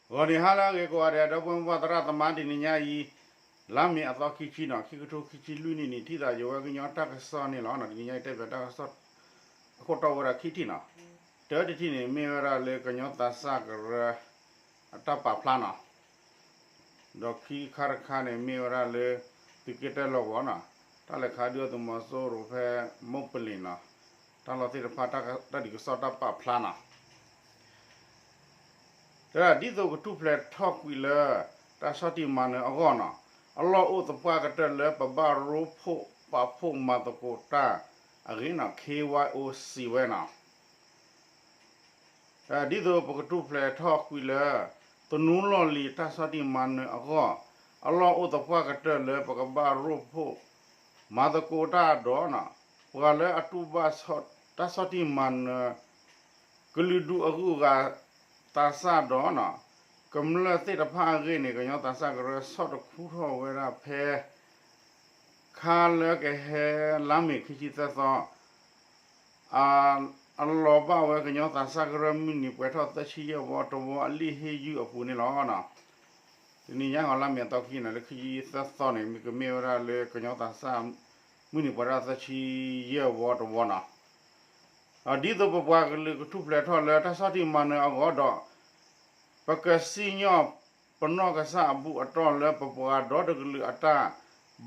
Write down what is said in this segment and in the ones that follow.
ဂီၤနံၤဟါလၢအဂ့ၤကိးဂၤဒဲး ဒီပုၢ်ဝဲၢ်သရၣ်သမါ တနံၤညါအံၤ လါမ့ၤအသီခံဆံနီၤ ခံကထိခံဆံလွံၢ်နံၣ်န့ၣ် ထံၣ်သးယဝဲကညီတၢ်ကစီၣ်န့ၣ်လီၤ. တနံၤညါအံၤတဲဘၣ်တၢ်ကစီၣ် အခိၣ်တီဝဲဒၣ်ခံထံၣ်နီၤ. တၢတထံၣ်န့ၣ် မ့ၢ်ဝဲဒၣ်လၢကညီသးစၢ်ကရၢ အတၢ်ပာ်ဖျါနီၤ. ဒီးခံခါတခါန့ၣ် မ့ၢ်ဝဲဒၣ်လၢ သုးက့တၢၢ်လီၢ်ကဝီၤနီၤ တၢ်လဲၤခးဒုးအသုးမီၤစိရိၤဖဲ မိၢ်ပလ့ၤနီၤ တၢ်လီၢ်သ့ၣ်တဖၣ် တၢ်ဒုးကစီၣ်တၢ်ပာ်ဖျါနီၤ. တဒ်သိးကထူၣ်ဖျဲးထီၣ်ကွံာ်လၢ တၢ်ဆီၣ်တံၢ်မၤနၢၤအဂီၢ်နီၤ အလီၢ်အိၣ်သပှၢ်ကတၢၢ်လၢပဘၣ်ရိဖှိၣ်ပာ်ဖှိၣ်မၤသကိးတၢ်အဂ့ၢ်နီၤ K Y O စံးဝဲနီၤ. ဒ်သိးပကထူၣ်ဖျဲးထီၣ်ကွံာ်လၢ သနူလီၢ်လံၤတၢ်ဆီၣ်တံၢ်မၤနၢၤအဂီၢ် အလီၢ်အိၣ်သပှၢ်ကတၢၢ်လၢပကဘၣ်ရိဖှိၣ် မၤသကိးတၢ်ဒီး ပှၤလၢအတူၢ်ဘၣ်တၢ်ဆီၣ်တံၢ်မၤနၢၤ ကလုာ်ဒူၣ်အဂုၤအဂၤသးစၢ်ဒီး ကမျၢၢ်သ့ၣ်တဖၣ်အဂ့ၢ်န့ၣ် ကညီသးစၢ်ကရၢဆီၣ်တခူထီၣ်ဝဲဒၣ်ဖဲ ခါလၢကဟဲလါမ့ၤခံဆံသၢသီ အလီၤဘၣ်ဝဲကညီသးစၢ်ကရၢမုၢ်နံၤပှဲၤထီၣ်သၢဆံယဲၢ်ဝီတဝီအလံာ်ဟ့ၣ်ယုၢ်အပူၤန့ၣ်လီၤ. တနံၤညါဂီၤလါမ့ၤအသီခံနီၤ လၢခံဆံသၢသီန့ၣ် မ့ၢ်ကမ့ၢ်ဝဲဒၣ်လၢကညီသးစၢ် မုၢ်နံၤပှဲၤထီၣ်သၢဆံယဲၢ်ဝီတဝီနီၤ. ဒ်သိးပပှၤကလုာ်ကထူၣ်ဖျဲးထီၣ်လၢတၢ်ဆီၣ်တံၢ်မၤနၢၤအဂီၢ်ဒီး ပကစံၣ်ညီၣ်ပနီၢ်ကစၢ်အဘူၣ်အတီၢ်လၢပပှၤဒီတကလုာ်အတၢ်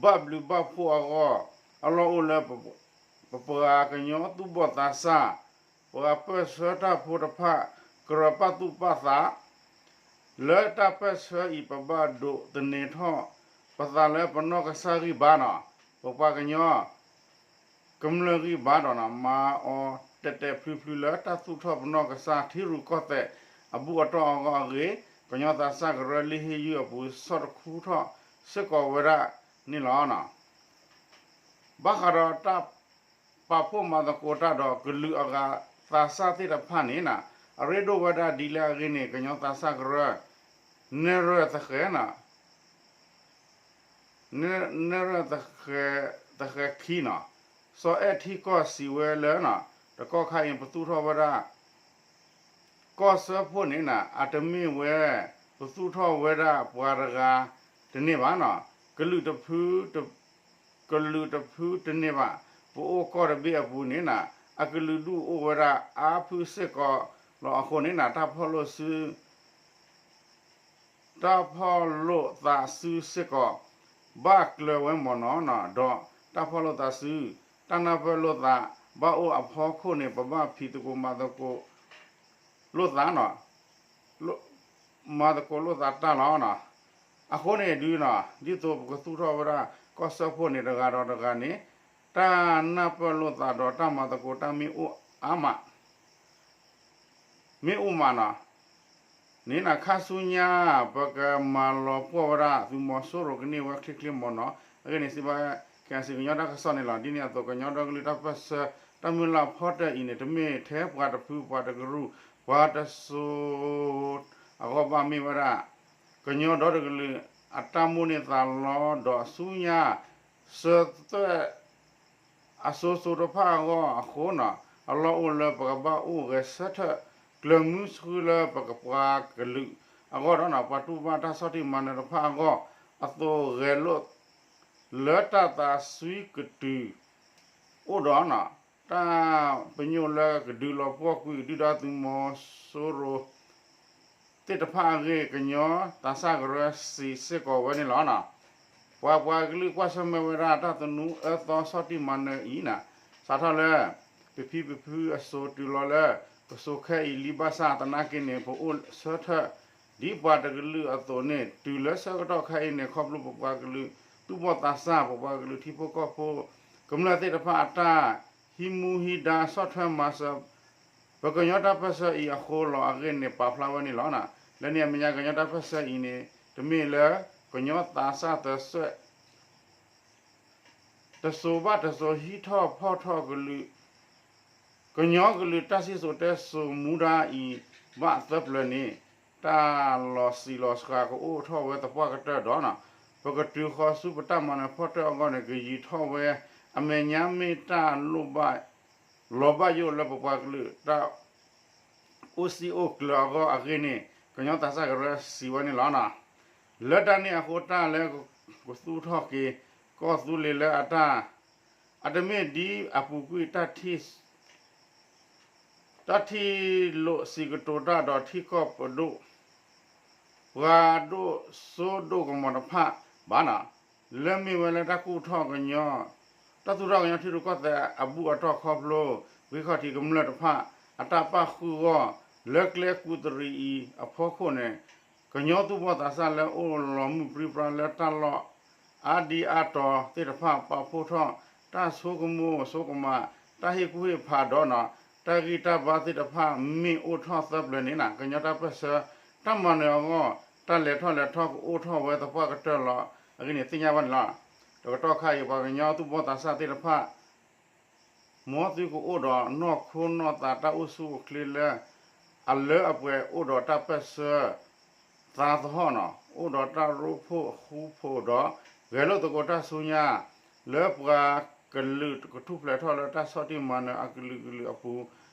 ဘၣ်ဘျုးဘၣ်ဖှိၣ်အဂီၢ် အလီၢ်အိၣ်လၢ ပပှၤကညီသူၣ်ဘီၣ်သးစၢ် ပှၤပၢၢ်ဆၢတၢ်ဖိတဖၣ် ကရၢပာ်သူၣ်ပာ်သး လၢတၢ်ပၢၢ်ဆၢအံၤ ပဘၣ်ဒိးသန့ၤထီၣ် ပသးလၢပနီၢ်ကစၢ်ဂံၢ်ဘါနီၤ ပပှၤကညီ ကမျၢၢ်ဂံၢ်ဘါဒီး မၤအီၤတဲာ်တဲာ်ဖျုဖျုလၢတၢ်သူၣ်ထီၣ်ပနီၢ်ကစၢ် ထံရူၢ်ကီၢ်သဲး အဘူၣ်အတီၢ်အဂီၢ်အဂ့ၢ် ကညီသးစၢ်ကရၢလံာ်ဟ့ၣ်ယုၢ်အပူၤ ဆီၣ်တခူထီၣ်စ့ၢ်ကီးဝဲဒၣ်န့ၣ်လီၤ. ဘၣ်ဃးဒီးတၢ်ပာ်ဖှိၣ်မၤသကိးတၢ်ဒီး ကလုာ်အဂၤသးစၢ်သ့ၣ်တဖၣ်န့ၣ် အရ့ဒိၣ်ဝဲဒၣ်ဒ်လဲၣ်အဂ့ၢ်န့ၣ် ကညီသးစၢ်ကရၢ နဲၣ်ရွဲၣ်သဃဲၤ နဲၣ်ရွဲၣ်သဃဲၤခံနီၤ စီၤအဲၣ်ထံကီၢ်စံးဝဲလၢ တကီၢ်ခါအံၤ ပသူၣ်ထီၣ်ဝဲဒၣ် ကီၢ်စၢဖှိၣ်န့ၣ် အတမ့ၢ်ဝဲ ပသူၣ်ထီၣ်ဝဲဒၣ်ပှၤတဂၤတန့ၢ်ဘၣ်နီၤ ကလုာ်တဖု ကလုာ်တဖုတန့ၢ်ဘၣ် ပအိၣ်ကီၢ်တဘ့ၣ်အပူၤန့ၣ် အကလုာ်ဒူၣ်အိၣ်ဝဲဒၣ်အါဖုစ့ၢ်ကီးလီၤ. အဃိန့ၣ် တၢ်ဖီၣ်လိာ်စု တၢ်ဖီၣ်လိာ်သးစုစ့ၢ်ကီး ဘၣ်ကျၢၤဝဲမ့ၢ်နီၤနီၤ ဒီးတၢ်ဖီၣ်လိာ်သးစု တၢ်နၢ်ပၢၢ်လိာ်သး ဘၣ်အိၣ်အဖီခိၣ်န့ၣ် ပဘၣ်ဖံးသကိးမၤသကိးလိာ်သးနီၤ မၤသကိးလိာ်သးတၢ်လီၤ. အဃိန့ၣ်ဒုးနီၤ ဒ်သိးပကသူၣ်ထီၣ်ဝဲဒၣ် ကီၢ်စၢဖှိၣ်န့ၣ် တဂၤဒီးတဂၤန့ၣ် တၢ်နၢ်ပၢၢ်လိာ်သးဒီးတၢ်မၤသကိးတၢ်မ့ၢ်အိၣ်အါမး မ့ၢ်အိၣ်မးနီၤ န့ၣ် ခါဆူညါ ပကမၤလီၤပှီၢ်ဝဲဒၣ် သုးမီၤစိရိၤကန့ၢ်ဝဲချ့ချ့မ့ၢ်နီၤ အဂ့ၢ်န့ၣ် စံးဘၣ် KIC ကညီတၢ်ကစီၣ်န့ၣ်လီၤ. ဒ်န့ၣ်အသိး ကညီဒီကလုာ်တၢ်ပၢၢ်ဆၢ တၢ်မုၢ်လၢ်ဖီတၢၢ်အံၤန့ၣ် တမ့ၢ်ထဲပှၤတဖု ပှၤတကရူၢ် ပှၤတစိၤအဂီၢ်ဘၣ် မ့ၢ်ဝဲဒၣ် ကညီဒီတကလုာ် အတၢ်မိၣ်န့ၢ်သးလီ ဒီးဆူညါ စၢၤသွဲၣ် အစိၤစိၤတဖၣ်အဂီၢ်အဃိနီၤ အလီၢ်အိၣ်လၢပကဘၣ်အိၣ်ဂဲၤဆၢထၢၣ် ကျၢၤမုဆှုလၢပပှၤကလုာ်အဂီၢ်ဒီး ပှၤတူၢ်ဘၣ်တၢ်ဆီၣ်တံၢ်မၤနၢၤတဖၣ်အဂီၢ် အသိးဂဲၤလိာ် လၢတၢ်သးစွံကတုၤ အိၣ်ဒီး တၢ်ပညိၣ်လၢကဒုးလီၤပှီၢ်ကွံာ် ဒုၣ်ဒါသုးမီၤစိရိၤ သ့ၣ်တဖၣ်အဂ့ၢ် ကညီသးစၢ်ကရၢစံးစ့ၢ်ကီးဝဲန့ၣ်လီၤ. ပှၤပှၤကလုာ်ကွၢ်ဆၢၣ်မဲာ်ဝဲဒၣ် တၢ်သနူအၢသီဆီၣ်တံၢ်မၤနၢၤအံၤန့ၣ် စးထီၣ်လၢ ပဖံပဖုအစိၤတုၤလီၤလၢ ပစိၤခဲအံၤလံဘၣ်ဆၣ် သနာ်က့န့ၣ် ပအိၣ်ဆၢထၢၣ် ဒ်ပှၤတကလုာ်အသိးန့ၣ် တုၤလၢဆၢကတီၢ်ခဲအံၤန့ၣ် ခီဖျိပပှၤကလုာ် သူၣ်ဘီၣ်သးစၢ် ပပှၤကလုာ်ထံဖိကီၢ်ဖိ ကမျၢၢ်သ့ၣ်တဖၣ်အတၢ် ဟံးမူဟံးဒါဆီၣ်ထွဲမၤစၢၤ ပကညီတၢ်ပၢၢ်ဆၢအံၤအဃိလီၤအဂ့ၢ်န့ၣ် ပာ်ဖျါဝဲန့ၣ်လီၤ. လၢန့ၣ်အမဲာ်ညါ ကညီတၢ်ပၢၢ်ဆၢအံၤန့ၣ် တမ့ၢ်လၢ ကညီသးစၢ်သၢစွဲၣ် တစိၤဘၣ်တစိၤဟံးထီၣ်ဖီၣ်ထီၣ်ကလုာ် ကညီကလုာ်တၢ်စံၣ်စိၤတဲစိၤမူဒါအံၤ ဘၣ်သၢပျၢၤန့ၣ် တၢ်လီၤစံာ်လီၤစှၤကအိၣ်ထီၣ်ဝဲသပှၢ်ကတၢၢ်ဒီး ပကတုၤဃီၤဆူပတၢ်မၤနၢၤဖီတၢၣ်အဂီၢ်န့ၣ် ကယံာ်ထီၣ်ဝဲ အမဲာ်ညါမ့ၢ်တၢ်လိၣ်ဘၣ် လီၤဘၣ်ယိၣ်လၢပပှၤကလုာ်တၢ် အိၣ်စံၣ်အိၣ်ကျၢၤအဂီၢ်အဂ့ၢ်န့ၣ် ကညီသးစၢ်ကရၢစံးဝဲန့ၣ်လီၤ. လၢတၢ်န့ၣ်အဃိ တၢ်လၢကသူၣ်ထီၣ်က့ၤ ကီၢ်သူလ့ၤလၢအတၢ် အတမ့ၢ်ဒ်အပူၤကွံာ်တၢ်ထံၣ် တၢ်ထံၣ်လိာ်စံးကတိၤတၢ်ဒီးထံကီၢ်ပဒိၣ် ပှၤဒိၣ်စိဒိၣ်ကမီၤတဖၣ်ဘၣ်န့ၣ်, လၢမ့ၢ်ဝဲလၢတၢ်ကူၣ်ထီၣ်ကညီ တၢ်သူၣ်ထီၣ်ကညီထံရူၢ်ကီၢ်သဲးအဘူၣ်အတီၢ်ခီဖျိ ဂံၢ်ခီၣ်ထံးကမျၢၢ်တဖၣ် အတၢ်ပာ်ဃုာ်အဂီၢ် လၢကျဲကူးတရံးအံၤအဖီခိၣ်န့ၣ် ကညီသူၣ်ဘီၣ်သးစၢ်လၢအိၣ်လီၤမုၢ်ပြံပြါလၢတၢ်လီၢ် အါဒံအါတီၤသ့ၣ်တဖၣ် ပာ်ဖှိၣ်ထီၣ် တၢ်ဆိကမိၣ်ဆိကမး တၢ်ဟ့ၣ်ကူၣ်ဟ့ၣ်ဖးဒီးန့ၣ် တၢ်ဂံၢ်တၢ်ဘါသ့ၣ်တဖၣ် မ့ၢ်အိၣ်ထီၣ်သၢပျၢၤန့ၣ်န့ၣ် ကညီတၢ်ပၢၢ်ဆၢ တၢ်မၤနၢၤအဂီၢ် တၢ်လဲၤထီၣ်လဲၤထီၣ်ကအိၣ်ထီၣ်ဝဲသပှၢ်ကတၢၢ်လီၤ. အဂ့ၢ်န့ၣ် သ့ၣ်ညါဘၣ်န့ၣ်လီၤ. တကတီၢ်ခါအံၤ ပှၤကညီသူၣ်ဘီၣ်သးစၢ်သ့ၣ်တဖၣ် မ်သုကအိၣ်ဒီးနီၢ်ခိနီၢ်သးတၢ်အိၣ်ဆူၣ်အိၣ်ချ့လၢ အလၢအပှဲၤအိၣ်ဒီးတၢ်ပၢၢ်ဆၢ သးသဟီၣ်န့ၣ် အိၣ်ဒီးတၢ်ရိဖှိၣ်ဃူဖိးဒီး ဂဲၤလိာ်သကိးတၢ်ဆူညါ လၢပှၤကလုာ်ကထူၣ်ဖျဲးထီၣ်လၢတၢ်ဆီၣ်တံၢ်မၤနၢၤအကလုာ်ကလုာ်အပူၤ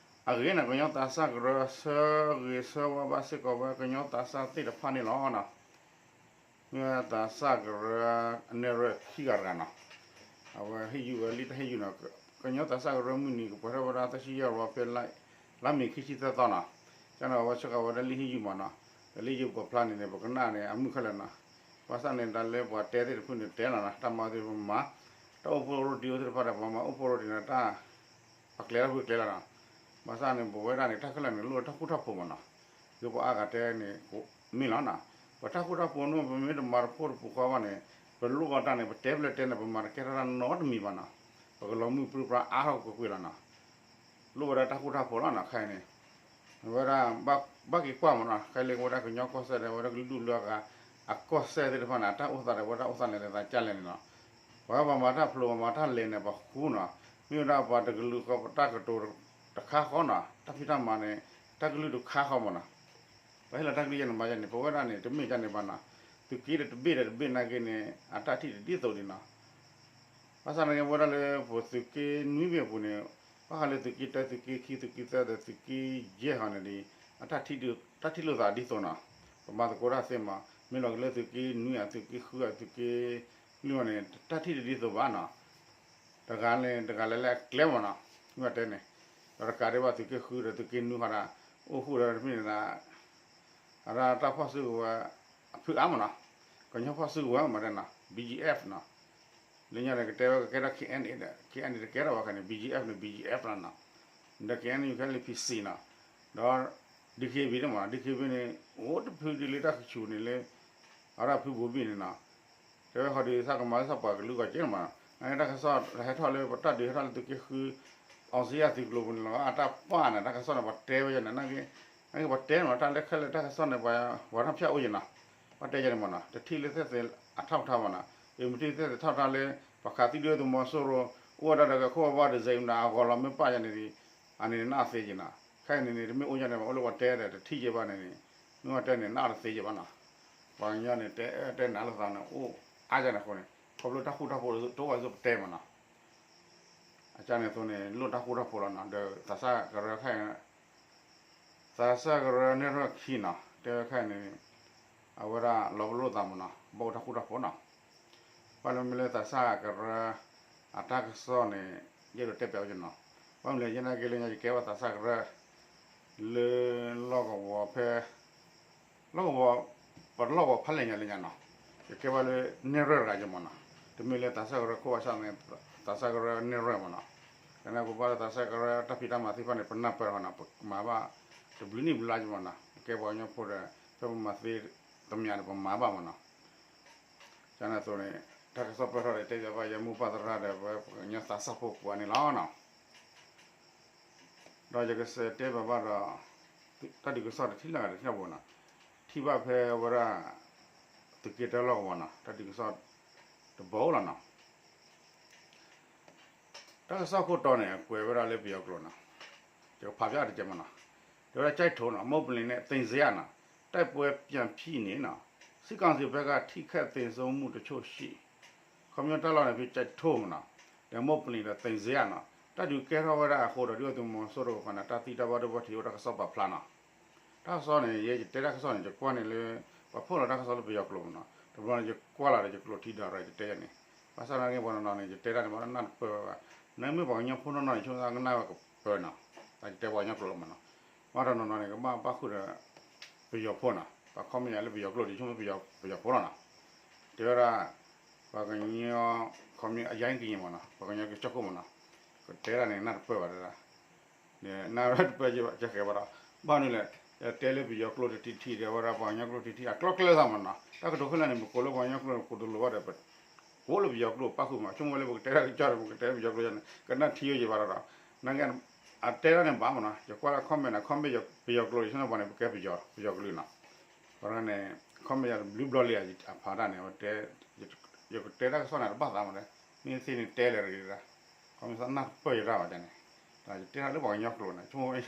အဂ့ၢ်န့ၣ် ကညီသးစၢ်ကရၢဆၢဂ့ၤဆၢဝါဘၣ်စ့ၢ်ကီးဝဲကညီသးစၢ်သ့ၣ်တဖၣ်န့ၣ်လီၤ. မ့ၢ်ဝဲသးစၢ်ကရၢ အနဲၣ်ရွဲၣ်ခံဂၤတဂၤန့ၣ် အဝဲဟ့ၣ်ယုၢ်ဝဲလံာ်တၢ်ဟ့ၣ်ယုၢ်န့ၣ် ကညီသးစၢ်ကရၢမုၢ်နံၤကပှဲၤထီၣ်ဝဲဒၣ်သၢဆံယဲၢ်ဝီဖဲ လါမ့ၤခံဆံသၢသီန့ၣ်, ကန့ၣ်အဝဲဆှၢဃာ်ဝဲဒၣ်လံာ်ဟ့ၣ်ယုၢ်မးန့ၣ်, ဒီးလံာ်ယုၢ်ပှၤဖျါန့ၣ်န့ၣ် ပကနၣ်န့ၣ် အမုၢ်ခဲလၢာ်န့ၣ်, ဘၣ်ဆၣ်န့ၣ် တၢ်လၢပှၤတဲသ့ၣ်တဖုန့ၣ်တဲလီၤန့ၣ်, တၢ်မၤသ့ၣ်ပမၤ, တၢ်အိၣ်ဖှိၣ်ရိတံၤအိၣ်သ့ၣ်တဖၣ်ဒီး ပှၤမၤအိၣ်ဖှိၣ်ရိတံၤန့ၣ် တၢ် ပကျဲၤတၢ်ဖုကျဲၤလီၤန့ၣ်, ဘၣ်ဆၣ်န့ၣ် ပဝဲဒၣ်န့ၣ် တၢ်ခဲလၢာ်န့ၣ် လိၣ်ဝဲတၢ်ဃူတၢ်ဖိးမးန့ၣ်, ဒ်ပှၤအါဂၤတဲန့ၣ် မ့ၢ်လီၤန့ၣ်, ပတၢ်ဃူတၢ်ဖိးန့ၣ် ပမ့ၢ်တမၤတဖိတပူၤဃီဘၣ်န့ၣ် ပလိၣ်ဘၣ်တၢ်န့ၣ် ပတဲဖဲလဲၣ်တဲန့ၣ် ပမၤတကဲထီၣ်တၢ်နီတမံၤဘၣ်န့ၣ်, ပကလီၤမုၢ်ပြံပြါအါထီၣ်ကွ့ၢ်ကွ့ၢ်လီၤန့ၣ်, လိၣ်ဝဲဒၣ်တၢ်ဃူတၢ်ဖိးလီၤန့ၣ် ခဲအံၤန့ၣ်, ဝဲဒၣ် ဘၣ်က့ၤကွၢ်မးန့ၣ် ခဲအံၤလၢကဝဲဒၣ်ကညီကီၢ်စဲၣ်ဒီး ဝဲဒၣ်ကလုာ်ဒူၣ်လၢအဂၤ အကီၢ်စဲၣ်သ့ၣ်တဖၣ်န့ၣ် အတၢ်အိၣ်သးဒီး ဝဲဒၣ်အိၣ်သးလဲၤလဲၤသးကၢ်လဲၣ်န့ၣ်လီၤ, ပှၤပှၤမၤတၢ်ဖျိး ပှၤမၤတၢ်လဲၤန့ၣ် ပှၤဃူန့ၣ်, မ့ၢ်ဝဲဒၣ်ပှၤတကလုာ်ဃီပတၢ်ကတိၤတခါဃီန့ၣ်, တၢ်ဖံးတၢ်မၤန့ၣ် တၢ်ကလုၢ်တခါဃီမးန့ၣ်, ပှၤဟ့ၣ်လီၤတၢ်ကလုၢ်ယဲန့ၣ်မၤယဲန့ၣ် ပဝဲဒၣ်န့ၣ် တမ့ၢ်ဒ်န့ၣ်ဘၣ်န့ၣ်, သုးက့တဘ့ၣ်ဒီးတဘ့ၣ်နာ်က့န့ၣ် အတၢ်ထံၣ်တဒ်သိးဒံးန့ၣ် ဘၣ်ဆၣ်နာ်က့ ပဝဲဒၣ်လၢပသုးက့နွံဘ့ၣ်အပူၤန့ၣ်, ဘၣ်ဃးလၢသုးက့တၢ သုးက့ခံ သုးက့သၢဒီးသုးက့ယဲၢ်ဃီန့ၣ်ဒီး, အတၢ်ထံၣ်လိာ်သးဒ်သိးန့ၣ်, ပမၤသကိးတၢ်သ့မး, မ့ၢ်လီၤက့ၤလၢသုးက့နွံ သုးက့ဃု သုးက့လွံၢ်န့ၣ် တၢ်ထံၣ်တဒ်သိးဘၣ်န့ၣ်, တဂၤန့ၣ် တဂၤလဲၤလၢအကျဲမးန့ၣ်, မ့ၢ်တဲန့ၣ်, ဒီးတကးဒံးဘၣ်သုးက့ဃုဒီးသုးက့နွံဃီဒီး, အိၣ်ဃုာ်ဒီးတမ့ၢ်န့ၣ် အတၢ်ဖီၣ်စုကဝဲၤ အဖုအါမးန့ၣ်, ကညီဖီၣ်စုကဝဲၤမးတဲန့ၣ် ဘီၣ်ကၠံၣ်အ့ၣ်ဖၣ်န့ၣ်, လၢညါန့ၣ် ကတဲဝဲကကဲထီၣ် ခ့ၣ်အဲၣ်န့ၣ် ခ့ၣ်အဲၣ်န့ၣ် တကဲထီၣ်ဘၣ်ခဲန့ၣ် ဘီၣ်ကၠံၣ်အ့ၣ်ဖၣ်န့ၣ် ဘီၣ်ကၠံၣ်အ့ၣ်ဖၣ်န့ၣ် ဘီၣ်ကၠံၣ်အ့ၣ်ဖၣ်န့ၣ် ဒီး ခ့ၣ်အဲၣ်ယူၣ်ခဲလၢာ် ပီၣ်စံၣ်န့ၣ်, ဒီး ဒံၣ်ခ့ၣ်ဘံၣ်န့ၣ်မး ဒံၣ်ခ့ၣ်ဘံၣ်န့ၣ် အိၣ်တဖုဒ်လၢတၢ်ကဆူၣ်န့ၣ်လၢ အဝဲဒၣ်ဖုဘိဘံၣ်န့ၣ်န့ၣ်, တဲဝဲဃီဒီး သးကမၤလၢသးပှၤကလုာ်ဂီၢ်က့န့ၣ်မး, နတၢ်ကစီၣ်ဟဲထီၣ်လၢပတၢ်ဒုးဟဲထီၣ်လၢသုးက့ဃု အောင်ဇေယျသုးကျိၤပူၤန့ၣ်လီၤ အတၢ်ပာ်န့ၣ် တၢ်ကစီၣ်န့ၣ် ပှၤတဲဝဲယဲန့ၣ် နာ်က့ နာ်က့ပှၤတဲန့ၣ် တၢ်လၢခဲလၢာ်တၢ်ကစီၣ်န့ၣ် ပှၤ ပှၤထီၣ်ဖၠၣ်အိၣ်ယဲန့ၣ်, ပှၤတဲယဲန့ၣ်မးန့ၣ် တထံၣ်လၢသ့ၣ်သ့ၣ်အထီၣ်ပထီၣ်မးန့ၣ် မ့ၢ်မ့ၢ်ထံၣ်သ့ၣ်သ့ၣ်ထီၣ်ပထီၣ်လၢ ပှၤခးသံဒုၣ်ဒါသုးမီၤစိရိၤ အိၣ်ဝဲဒၣ်ဒီးကခိၣ်ဘၣ်ဘၣ်တစဲးမးန့ၣ် အဂီၢ်လီၤမ့ၢ်ပာ်ယဲန့ၣ်ဒီး အန့ၣ်န့ၣ်အသ့ယဲန့ၣ်, ခဲအံၤန့ၣ်န့ၣ် တမ့ၢ်အိၣ်ယဲန့ၣ် အိၣ်လၢပှၤတဲဒီး တထံၣ်ယဲဘၣ်န့ၣ်န့ၣ်, မ့ၢ်ပှၤတဲန့ၣ် နအီၣ်တသ့ယဲဘၣ်န့ၣ်, ပှၤကညီန့ၣ် တဲတဲနၤလိာ်သးန့ၣ် အိၣ်အါယဲန့ၣ်အဃိန့ၣ် ခီဖျိတၢ်ဃူတၢ်ဖိးတအိၣ်ဝဲသိးပတဲမးန့ၣ် အကန့ၣ်အသိးန့ၣ် လိၣ်တၢ်ဃူတၢ်ဖိးလီၤန့ၣ် ဒီးသးစၢ်ကရၢခဲအံၤ သးစၢ်ကရၢနဲၣ်ရွဲၣ်ခံန့ၣ် တဲဝဲခဲအံၤန့ၣ် အဝဲဒၣ်လီၤပလိာ်သးမးန့ၣ် ဘၣ်အိၣ်တၢ်ဃူတၢ်ဖိးန့ၣ်, ဘၣ်လၢမ့ၢ်လၢသးစၢ်ကရၢ အတၢ်ကစီၣ်န့ၣ် ယအဲၣ်ဒိးတဲပျးဝဲကန့ၣ်, ဘၣ်မနုၤလဲၣ် ယဲနာ်က့လၢညါ ယကဲဘၣ်သးစၢ်ကရၢ လၢလီၢ်ကဝီၤဖဲ လီၢ်ကဝီၤ ပလီၢ်ကဝီၤဖးလဲၢ်ညါလၢညါန့ၣ်, ယကဲဘၣ်လၢနဲၣ်ရွဲၣ်တဂၤယဲမးန့ၣ်, တမ့ၢ်လၢသးစၢ်ကရၢခိၣ်ဘၣ်ဆၣ်န့ၣ် သးစၢ်ကရၢနဲၣ်ရွဲၣ်မးန့ၣ်, ကန့ၣ်ပဘၣ်လၢသးစၢ်ကရၢတၢ်ဖံးတၢ်မၤသ့ၣ်တဖၣ်န့ၣ် ပနၢ်ပၢၢ်လီၤန့ၣ် ပမၤဘၣ် တဘျုးနံၣ်ဘျါယဲမးန့ၣ်, ကဲပှၤကညီဖိဒီး ဖဲပမၤသ့တမံၤဒီး ပမၤဘၣ်မးန့ၣ်, ကန့ၣ်အသိးန့ၣ် တၢ်ကစီၣ်ပၢၢ်ထီၣ်ဒီး တဲပျးဘၣ်ယဲမိၢ်ပၢ်သရၣ်ဒီး ပှၤကညီသးစၢ်ဖိကိးဂၤန့ၣ်လီၤန့ၣ် ဒီးယကစးတဲပျးဘၣ်ဒီး တၢ်ဒုးကစီၣ်တထံၣ်လၢဂၤတထံၣ်လၢဘၣ်န့ၣ်, ထံၣ်ဘၣ်ဖဲဝဲဒၣ် သုးက့တၢလီၢ်ကဝီၤန့ၣ် တၢ်ဒုးကစီၣ်တဘီလီၤန့ၣ်, တၢ်ကစီၣ်ခိၣ်တီန့ၣ် ကွဲးဝဲဒၣ်လၢပယီၤကျိာ်န့ၣ်, ယကဖးဖျါတကဲးမးန့ၣ်, တဲဝဲဒၣ် ကျိုက်ထို န့ၣ် မုပလင်နဲ့ သိမ်ဇရပ် န့ၣ် တိုက်ပွဲပြန်ဖြစ်နေ န့ၣ်, စစ်ကောင်စီဘက်က ထိခိုက်သေဆုံးမှုတချို့ရှိ ခီဖျိတၢ်လီၢ်န့ၣ် ဖဲကျိုက်ထို မးန့ၣ်, ဒီးမုပလင်ဒီး သိမ်ဇရပ် န့ၣ် တၢ်ဒုးကဲထီၣ်ဝဲဒၣ်အဃိဒီး ဒုၣ်ဒါသုးမီၤစိရိၤတကပၤန့ၣ် တၢ်သံတၢ်ဘၣ်ဒိဘၣ်ထံးအိၣ် တၢ်ကစီၣ်ပာ်ဖျါန့ၣ်, တၢ်ကစီၣ်န့ၣ် ယဲယတဲတၢ်ကစီၣ်န့ၣ် ယကွၢ်န့ၣ်လၢ ပှၤဖီၣ်လီၤတၢ်ကစီၣ်လၢပယီၤကျိာ်မ့ၢ်နီၤ, တဘျီန့ၣ် ယကွၢ်လီၤဒီးယကျိးထံဒီးရၢယတဲန့ၣ်, ဘၣ်ဆၣ်သနာ်က့ပှၤနီၢ်နီၢ်န့ၣ် ယတဲတၢ်န့ၣ် ဘၣ်နၢ်တပၢၢ်ဝဲဘၣ်, နမ့ၢ်ပှၤကညီဖိနီၢ်နီၢ်န့ၣ် ဆိကမိၣ်ကနၣ်ဝဲကပၢၢ်နီၤ, တၢ်ယတဲပှၤကညီကျိာ်လီၤမ့ၢ်နီၤ, ဘၣ်တနီၤနီၤန့ၣ် ကဘၣ်ဘၣ်ဃုာ်ဒီး ပယီၤဖိနီၤ, ပှၤ comment ယၤလၢပယီၤကျိာ်ဒီး ဆိကမိၣ်ပယီၤဖိလီၤနီၤ, တဲဝဲဒၣ် ပှၤကညီ comment အယါကယံာ်မ့ၢ်နီၤ, ပှၤကညီကစၢၢ်ခိၣ်မ့ၢ်နီၤ, ကတဲဒၣ်န့ၣ် နၢ်တပၢၢ်ဘၣ်တဒၣ် နၢ်တပၢၢ်ကဲဃဲၤဘၣ်ဒီး, ဘၣ်မနုၤလဲၣ်, ယတဲလၢပယီၤကျိာ်တထံၣ်ထံၣ်ဒီး အဝဲဒၣ်ပှၤကညီကျိာ်ထံၣ်ထံၣ် အကျိၤကျဲသးမ့ၢ်နီၤ, တၢ်ကတိၤခဲလၢာ်န့ၣ် ပကိးလၢပှၤကညီကျိာ်န့ၣ် ကိးတလိၤဘၣ်ဒီး ပကိးလၢပယီၤကျိာ်ပၣ်ဃုာ်မ့ၢ်, ဆိကမိၣ်ဝဲလၢပကတဲတၢ်ကစီၣ်ဒီး ပကတဲပယီၤကျိာ်န့ၣ် ကနၢ်ထံယိယံာ်ဘၣ်ဒီး, နက အတဲဒၣ်န့ၣ်ဘၣ်မ့ၢ်နီၤ, ယကွၢ်လၢ comment န့ၣ် comment ပယီၤကျိာ် ယဆိကမိၣ်ပှၤန့ၣ် ပကဲပယီၤ ပယီၤကလုာ်နီၤ, ပှၤန့ၣ် comment ယၤတဘျုးဘျီလံ အဖးတၢ်န့ၣ် အဝဲတဲ ယကတဲတၢ်ကစီၣ်န့ၣ် တဘၣ်သးမ့ၢ်တဲ, မ့ၢ်သ့န့ၣ်တဲလဲၣ်တဂ့ၤဒၣ်, ခီမ့ၢ်သးနၢ်တပၢၢ်ယတၢ်ဘၣ်န့ၣ်, ယတဲတၢ်လၢပှၤကညီကျိာ်န့ၣ် ဆိကမိၣ်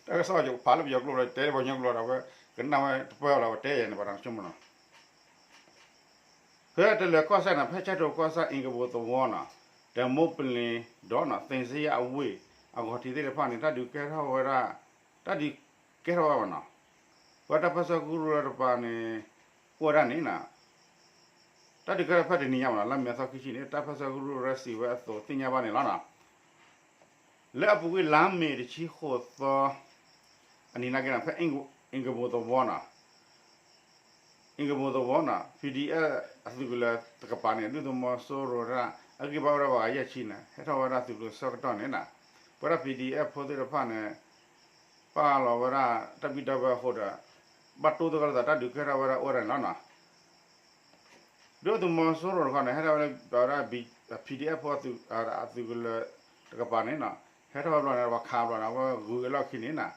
တၢ်ကစီၣ်ယဖးလၢပယီၤကျိာ်ဒီး ယတဲလၢပှၤကညီကျိာ်ဒီး အဝဲကနၣ်ဝဲတပၢၢ်လီၤ အဝဲတဲယၤန့ၣ် ပှၤတဆိကမိၣ်နီၤ ဖဲတလၢၤကီၢ်စဲၣ်န့ၣ် ဖဲကၠဲၣ်ထိးကီၢ်ဆၣ် အ့ကဘိသဝီန့ၣ်, ဒီးမိၢ်ပလ့ၤဒီးန့ၣ် သ့ၣ်စ့ယၣ်အဝ့ၢ် အဂီၤထံးသ့ၣ်တဖၣ်န့ၣ် တၢ်ဒုးကဲထီၣ်ဝဲဒၣ်, တၢ်ဒုးကဲထီၣ်ဝဲဘၣ်နီၤ, ပဝဲတၢ်ပၢဆှၢကရူၢ်တကပၤန့ၣ် အိၣ်ဝဲဒၣ်န့ၣ်နီၤ, တၢ်ဒုးကဲထီၣ်ဖဲတနံၤညါမ့ၢ်နီၤ လါမ့ၤအသီခံဆံန့ၣ် တၢ်ပၢဆှၢကရူၢ်ရဲစံးဝဲအသိးသ့ၣ်ညါဘၣ်န့ၣ်လီၤနီၤ. လၢအပူၤကွံာ်လါမ့ၤတဆံဃိးသီ အနံၤနာ်က့န့ၣ် ဖဲအ့ကဘိသဝီနီၤ, အ့ကဘိသဝီနီၤ PDF အသုးကလၢၤတကပၤန့ၣ် ဒုၣ်ဒါသုးမီၤစိရိၤဒၣ် အဂံၢ်ဘါအိၣ်ဝဲဒၣ်ပှၤဂၤယဲၢ်ဆံန့ၣ် ဟဲထီၣ်ဝဲဒၣ်သုးကျိၤဆၢကတီၢ်န့ၣ်နီၤ, ပဝဲဒၣ် PDF ဖိသ့ၣ်တဖၣ်န့ၣ် ပာ်လီၤဝဲဒၣ်တၢ်ဘံၣ်တၢ်ဘၢအဃိဒီး ဘၣ်တိသကိးလိာ်သးတၢ်ဒုးကဲထီၣ်ဝဲဒၣ်အိၣ်ဝဲဒၣ်န့ၣ်လီၤနီၤ. ဒုၣ်ဒါသုးမီၤစိရိၤတခီန့ၣ် ဟဲထီၣ်ဝဲလၢ PDF ဖိအသုးကလၢၤတကပၤန့ၣ်နီၤ, ဟဲထီၣ်ဝဲဘျီန့ၣ် ပှၤခးဘျီန့ၣ် အဝဲဂုၤက့ၤလီၢ်ခံန့ၣ်နီၤ,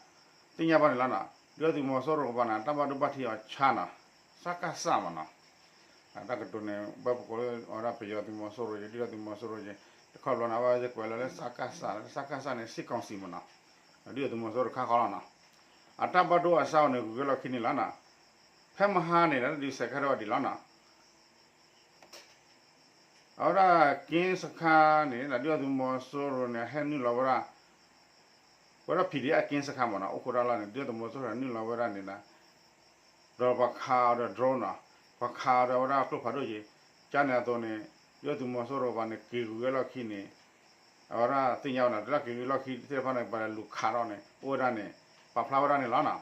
သ့ၣ်ညါဘၣ်န့ၣ်လီၤနီၤ. ဒုၣ်ဒါသုးမီၤစိရိၤတကပၤန့ၣ် တၢ်ဘၣ်ဒိဘၣ်ထံးအီၤဆါနီၤ, စကစမ့ၢ်နီၤ. တၢ်ကတိၤန့ၣ် ဘၣ်ပကိးလၢအဝဲဒၣ်ပယီၤသုးမီၤစိရိၤက့ၤ ဒုၣ်ဒါသုးမီၤစိရိၤက့ၤ တခီဘျီန့ၣ် အဝဲစ့ၢ်ကွဲးလီၤလၢ စကစ, လၢ စကစန့ၣ် စစ်ကောင်စီမ့ၢ်နီၤ, ဒုၣ်ဒါသုးမီၤစိရိၤတခါဃီလီၤနီၤ. အတၢ်ဘၣ်ဒိအဆါအီၤန့ၣ် ဂုၤက့ၤလီၢ်ခံန့ၣ်လီၤနီၤ. ဖဲမဟါန့ၣ် တၢ်ဒုးစဲးကဲထီၣ်ဝဲဒံးလီၤနီၤ. အဝဲဒၣ်က့စခါန့ၣ် ဒုၣ်ဒါသုးမီၤစိရိၤန့ၣ် ဟဲနုာ်လီၤဝဲဒၣ် ဝဲဒၣ် PDF က့စခါမ့ၢ်နီၤ အိၣ်ခိးတၢ်လီၢ်န့ၣ် ဒုၣ်ဒါသုးမီၤစိရိၤနုာ်လီၤဝဲဒၣ်န့ၣ်ဒီး ဒီးပှၤခးအီၤဒီး drone နီၤ, ပှၤခးအီၤဒီးဝဲဒၣ်ကျိဖးဒိၣ်က့ၤ, ကန့ၣ်အသိးန့ၣ် ဒုၣ်ဒါသုးမီၤစိရိၤတကပၤန့ၣ် က့ၤဂုၤဝဲလီၢ်ခံန့ၣ် အဝဲဒၣ်သ့ၣ်ညါဝဲနီၤ တၢ်က့ၤဂုၤလီၢ်ခံသ့ၣ်တဖၣ်န့ၣ် ပှၤလဲၤလူၤခးထီၣ်န့ၣ် အိၣ်ဝဲဒၣ်န့ၣ် ပာ်ဖျါဝဲဒၣ်န့ၣ်လီၤနီၤ.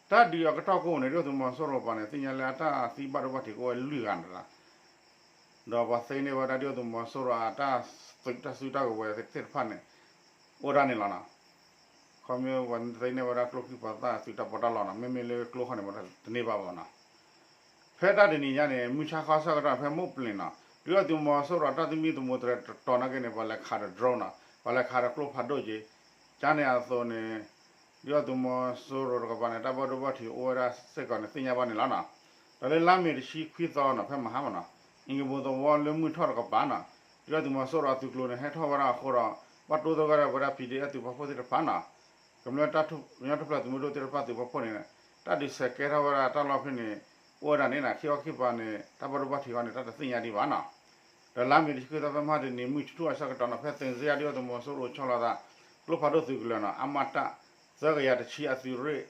တၢ်ဒုးအကတီၢ်ကိၢ်န့ၣ် ဒုၣ်ဒါသုးမီၤစိရိၤတကပၤန့ၣ် သ့ၣ်ညါလၢအတၢ်သံဘၣ်ဒိဘၣ်ထံးကအိၣ်ဝဲလွံၢ်ဂၤန့ၣ်လီၤ. ဒီးပှၤသ့န့ၢ်ဝဲဒၣ်ဒုၣ်ဒါသုးမီၤစိရိၤအတၢ်သုးတၢ်စုတၢ်ကဝဲၤသ့ၣ်တဖၣ်န့ၣ် အိၣ်ဒၣ်န့ၣ်လီၤနီၤ. ခီမ့ၢ်ပှၤသ့န့ၢ်ဝဲဒၣ်ကျိချံမျိာ်သၣ်အသုးတၢ်ပီးတၢ်လီနီၤ မ့မ့ၢ်လၢကျိခီန့ၣ် တန့ၢ်ဘၣ်ဘၣ်နီၤ. ဖဲတၢ်တနံၤညါန့ၣ် မုၢ်ဆါခီဆၢကတီၢ်ဖဲမိၢ်ပလ့ၤနီၤ ဒုၣ်ဒါသုးမီၤစိရိၤအတၢ်သမံသမိးတြဲၤတတီၤနာ်က့န့ၣ် ပှၤလဲၤခးဒီး drone နီၤ ပှၤလဲၤခးဒီးကျိဖးဒိၣ်က့ၤ ကန့ၣ်အသိးန့ၣ် ဒုၣ်ဒါသုးမီၤစိရိၤတကပၤန့ၣ် တၢ်ဘၣ်ဒိဘၣ်ထံးအိၣ်ဝဲဒၣ်စ့ၢ်ကီးန့ၣ် သ့ၣ်ညါဘၣ်န့ၣ်လီၤနီၤ. ဒီးလၢလါမ့ၤတဆံခွံသီနီၤ ဖဲမဟါမ့ၢ်နီၤ အ့ကဘိသဝီလၢမုၢ်ထီၣ်တကပၤနီၤ ဒုၣ်ဒါသုးမီၤစိရိၤအသုးကျိၤန့ၣ် ဟဲထီၣ်ဝဲဒၣ်အဃိဒီး ဘၣ်တိသကိးဝဲဒၣ် PDF သုးပာ်ဖှိၣ်သ့ၣ်တဖၣ်နီၤ ကမျၢၢ်တၢ်ထူၣ်ဖျဲးသုးမုၢ်ဒိၣ်သ့ၣ်တဖၣ်သုးပာ်ဖှိၣ်န့ၣ် တၢ်ဒုးစဲးကဲထီၣ်ဝဲဒၣ်တၢ်လီၢ်ဖဲန့ၣ် အိၣ်ဝဲဒၣ်န့ၣ်နီၤ ခံခီခံကပၤန့ၣ် တၢ်ဘၣ်ဒိဘၣ်ထံးဃီန့ၣ် တၢ်တသ့ၣ်ညါဒံးဘၣ်နီၤ. ဒီးလါမ့ၤတဆံခွံသီဖဲမဟါတနံၤ မုၢ်ဆူၣ်ထူၣ်အဆၢကတီၢ်နီၤ ဖဲသ့စ့ယါဒုၣ်ဒါသုးမီၤစိရိၤဆီလီၤသး ကျိဖးဒိၣ်သုးကလၢၤနီၤ အမတ သၢကယၤတဆံအသုးရ့ၣ်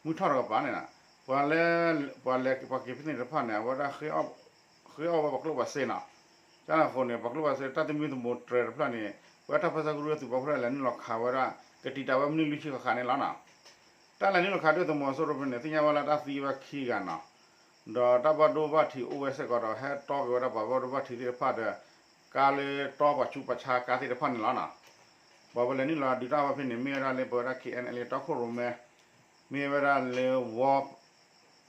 မုၢ်ထီၣ်တကပၤန့ၣ်နီၤ ပှၤလဲၤ ပှၤလဲၤ ပှၤက့ၤဖဲန့ၣ်တဖၣ်န့ၣ် အဝဲဒၣ် ဃ့အီၣ်ဝဲပှၤကျိၣ်ပှၤစ့နီၤ ကန့ၣ်အဃိန့ၣ် ပှၤကျိၣ်ပှၤစ့တၢ်သမံသမိးတြဲၤတဖျၢၣ်န့ၣ် ပဝဲတၢ်ပၢဆှၢကရူၢ်သုးပာ်ဖှိၣ်လဲၤနုာ်လီၤခးဝဲဒၣ် ကတံာ်တာ်ဝဲမနုၤလွံၢ်ဆံဃၣ်ဃၣ်န့ၣ်လီၤနီၤ. တၢ်လဲၤနုာ်လီၤခးဒုၣ်ဒါသုးမီၤစိရိၤဖဲန့ၣ် သ့ၣ်ညါဝဲလၢတၢ်သံဝဲခံဂၤနီၤ ဒီးတၢ်ဘၣ်ဒိဘၣ်ထံးအိၣ်ဝဲစ့ၢ်ကီးဒီး ဟဲတီက့ၤဝဲဒၣ်ပှၤဘၣ်ဒိဘၣ်ထံးသ့ၣ်တဖၣ်ဒီး ကါလၢတီပှၤဆူးပှၤဆါကါသ့ၣ်တဖၣ်န့ၣ်လီၤနီၤ. ပှၤပလဲၤနုာ်လီၤဒုးတၢ်ဝဲဖဲန့ၣ် မ့ၢ်ဝဲဒၣ်လၢပဝဲဒၣ် KNLA တီခိၣ်ရိၣ်မဲ မ့ၢ်ဝဲဒၣ်လၢဝီ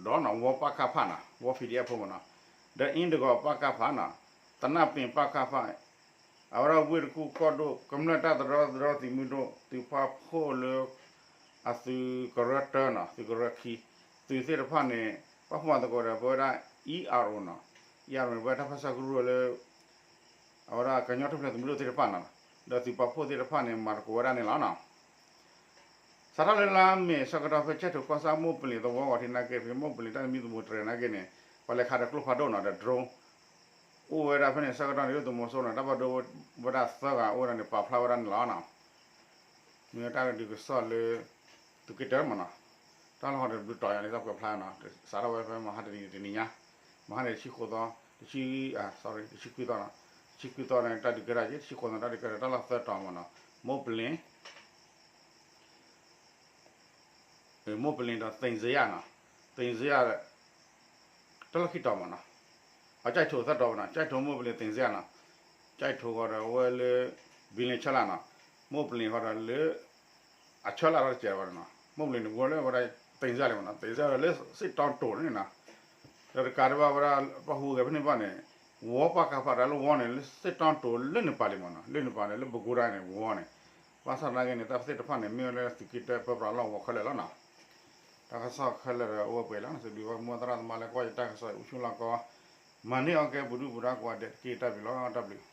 ဒီးနီၤ ဝီပကဖနီၤ ဝီ PDF ဖိမ့ၢ်နီၤ ဒီးအ့ၣ်တဂီၤပကဖနီၤ သနၢ်ပ့ၤပကဖ အဝဲဒၣ်ဝ့ၢ်တကူၣ်ကီၢ်ဒိၣ် ကမျၢၢ်တၢ်တရီတရီသုးမုၢ်ဒိၣ် သုးပာ်ဖှိၣ်လၢ အသုးကရၢတၢနီၤ သုးကရၢခံ သုးသ့ၣ်တဖၣ်န့ၣ် ပာ်ဖှိၣ်မၤသကိးဒီး ပဝဲဒၣ် ERO နီၤ ERO န့ၣ် ပဝဲတၢ်ပၢဆှၢကရူၢ်လၢ အဝဲဒၣ်ကညီထူၣ်ဖျဲးသုးမုၢ်ဒိၣ်သ့ၣ်တဖၣ်နီၤ ဒီးသုးပာ်ဖှိၣ်သ့ၣ်တဖၣ်န့ၣ် မၤသကိးဝဲဒၣ်န့ၣ်လီၤနီၤ. စးထီၣ်လၢလါမ့ၤဆၢကတီၢ်ဖဲကၠဲၣ်ထိးကီၢ်ဆၣ်မိၢ်ပလ့ၤသဝီဂီၤထံးနာ်က့ ဖဲမိၢ်ပလ့ၤတၢ်သမံသမိးတြဲၤနာ်က့န့ၣ် ပှၤလဲၤခးဒီးကျိဖးဒိၣ်နီၤဒီး drone အိၣ်ဝဲဒၣ်ဖဲန့ၣ်ဆၢကတီၢ်န့ၣ် ဒုၣ်ဒါသုးမီၤစိရိၤန့ၣ် တၢ်ဘၣ်ဒိဝဲဒၣ်သၢဂၤအိၣ်ဝဲဒၣ်န့ၣ် ပာ်ဖျါဝဲဒၣ်န့ၣ်လီၤနီၤ. မ့ၢ်တၢ်ကဒုးကစီၣ်လၢ သုးက့တၢမ့ၢ်နီၤ, တၢ်လီၢ်ဟီဒီးဘျုးတီၤယၤန့ၣ် တၢ်ပှဲၤဖျါနီၤ, စးထီၣ်ဝဲဖဲမဟါတနံၤတနံၤညါ, မဟါန့ၣ်တဆံဃိးသီ, တဆံ, sorry, တဆံခွံသီနီၤ, တဆံခွံသီန့ၣ် တၢ်ဒုးကဲထီၣ်က့ၤ, တဆံဃိးသီတၢ်ဒုးကဲထီၣ် တၢ်လီၢ်သၢတီၤမ့ၢ်နီၤ, မိၢ်ပလ့ၤ မိၢ်ပလ့ၤဒီးသ့ၣ်စ့ယါနီၤ, သ့ၣ်စ့ယါ တၢ်လီၢ်ခံတီၤမ့ၢ်နီၤ, အကၠဲးထိးသၢတီၤမ့ၢ်နီၤ, ကၠဲးထိးမိၢ်ပလ့ၤသ့ၣ်စ့ယါနီၤ, ကၠဲးထိးဃီဒီးဝဲလၢ ဘံလ့ၣ်ဆၢလာ်နီၤ, မိၢ်ပလ့ၤဃီဒီးလၢ အဆၢလာ်တၢ်တစဲးဘၣ်နီၤ, မိၢ်ပလ့ၤန့ၣ် ဝဲလၢဝဲဒၣ်သ့ၣ်စ့ယါလံမ့ၢ်နီၤ, သ့ၣ်စ့ယါဒီးလၢစ့ၣ်တီတိၤန့ၣ်နီၤ, ဒီးတကးဒံးဘၣ်ဝဲဒၣ် ပှၤဟူးဂဲၤဖဲန့ၣ်ဘၣ်န့ၣ်, ဝီပှၢ်ကးဖးတၢ်လၢဝီန့ၣ် လၢစ့ၣ်တီတိၤလၢနပၤလံမ့ၢ်နီၤ, လၢနပၤန့ၣ် လၢဘကိးဒၣ်န့ၣ် ဝီန့ၣ်, ဘၣ်ဆၣ်သနာ်က့န့ၣ် တၢ်သ့ၣ်တဖၣ်န့ၣ် မ့ၢ်ဝဲလၢသုးက့တၢပၢပြးလီၢ်ဝီခဲလၢာ်လီၤနီၤ, တၢ်ကစီၣ်ခဲလၢာ်ဒီးအိၣ်ဝဲပှဲၤလီၤ, စံးဘျုးဘၣ်မိၢ်သရၣ်သမါလၢကွၢ်ယတၢ်ကစီၣ်အံၤ အိၣ်ဆူၣ်လီၤကီ, မၤန့ၢ်အီၤကဲပူၤဒုၣ်ပူၤဒါကိးဂၤဒဲးတက့ၢ်, တၢ်ဘျုးလီၤ, တၢ်ဘျုး.